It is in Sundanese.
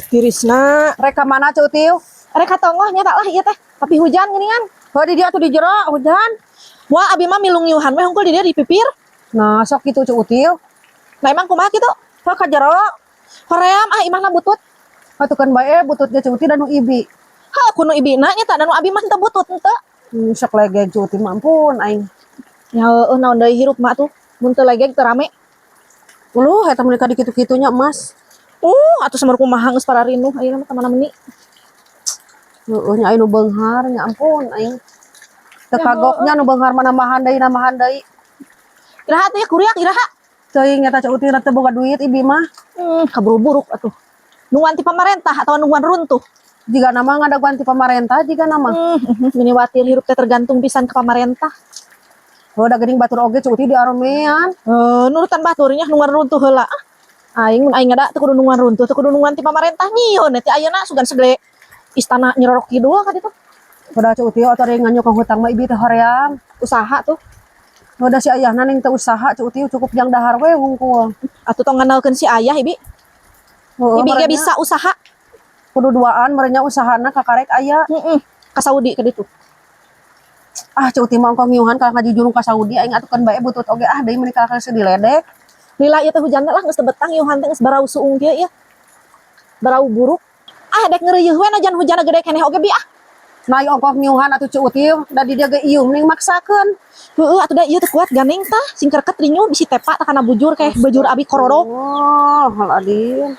Tirisna. Rek ka mana, Ceu Util? Rek ka tonggoh nya tak lah ieu teh. Tapi hujan geuningan. Heuh, di dieu atuh di jero hujan. Wah, abi mah milu ngiuhan we hungkul di dieu di pipir. Nah, sok kitu, Ceu Util. Nah, emang kumaha kitu? Heuh, ka jero. Hoream ah, imahna butut. Atuh kan bae butut ge Ceu Util dan nu ibi. Heuh, ku nu ibina nya tak, dan nu abi mah henteu butut henteu. Sok legeg Ceu Util mah, ampun aing. Ya heueuh, naon deui, hirup mah tuh. Mun teu legeg teu rame. Uluh, eta meuni ka dikitu-kitu nya emas. Atuh samar kumaha, geus pararinuh ayeuna mah ka mana meni. Heueuh nya, aya nu beunghar nya, ampun aing. Teu kagoknya nu beunghar mah nambahan deui, nambahan deui. Iraha atuh ya kuriak, iraha? Teuing eta Ceu Util, teu boga duit ibi mah. Kaburu buruk atuh. Nungguan ti pamarentah atau nungguan runtuh? Jiga nama ngadaguan ti pamarentah jiga nama. Meni watir hirup teh tergantung pisan ke pamarentah. Oh, da geuning batur oge, Ceu Util, di aromean. Eh, nurutan baturnya nungguan runtuh heula. Ah, aing mun aing ada teu kudu nungguan runtuh, teu kudu nungguan ti pamarentah, nyieun ti ayeuna sugan segede istana Nyi Roro Kidul ka ditu. Udah, Ceu Util, atuh ari nganyuk hutang mah ibi teh hoream. Usaha tuh. Udah, si ayahna ning teu usaha, Ceu Util, cukup jang dahar we hungkul. Atuh tong ngandalkeun si ayah, ibi. Heueuh, Ibi ge merenya bisa usaha. Kudu duaan merenya usahana kakarek aya. Heeh. Ka Saudi ka ditu. Ah, Ceu Util mah ongkoh ngiuhan ka ngajujurung ka Saudi aing, atuh kan bae butut oge, ah deui meuni ka diledek. Lila ieu teh hujan lah, geus teu betah ngiuhan teh, geus barau suung kieu ieu. Barau buruk. Ah, dek ngeureuyeun we najan hujanna gede keneh oge, bi, ah. Nah, ieu ongkoh ngiuhan atuh, Ceu Util, da di dieu ge ieu mending maksakeun. Heueuh atuh, da ieu teu kuat ganing tah, sing kerket rinyuh bisi tepa tah kana bujur, keh bujur abi korodok. Oh, hal adil.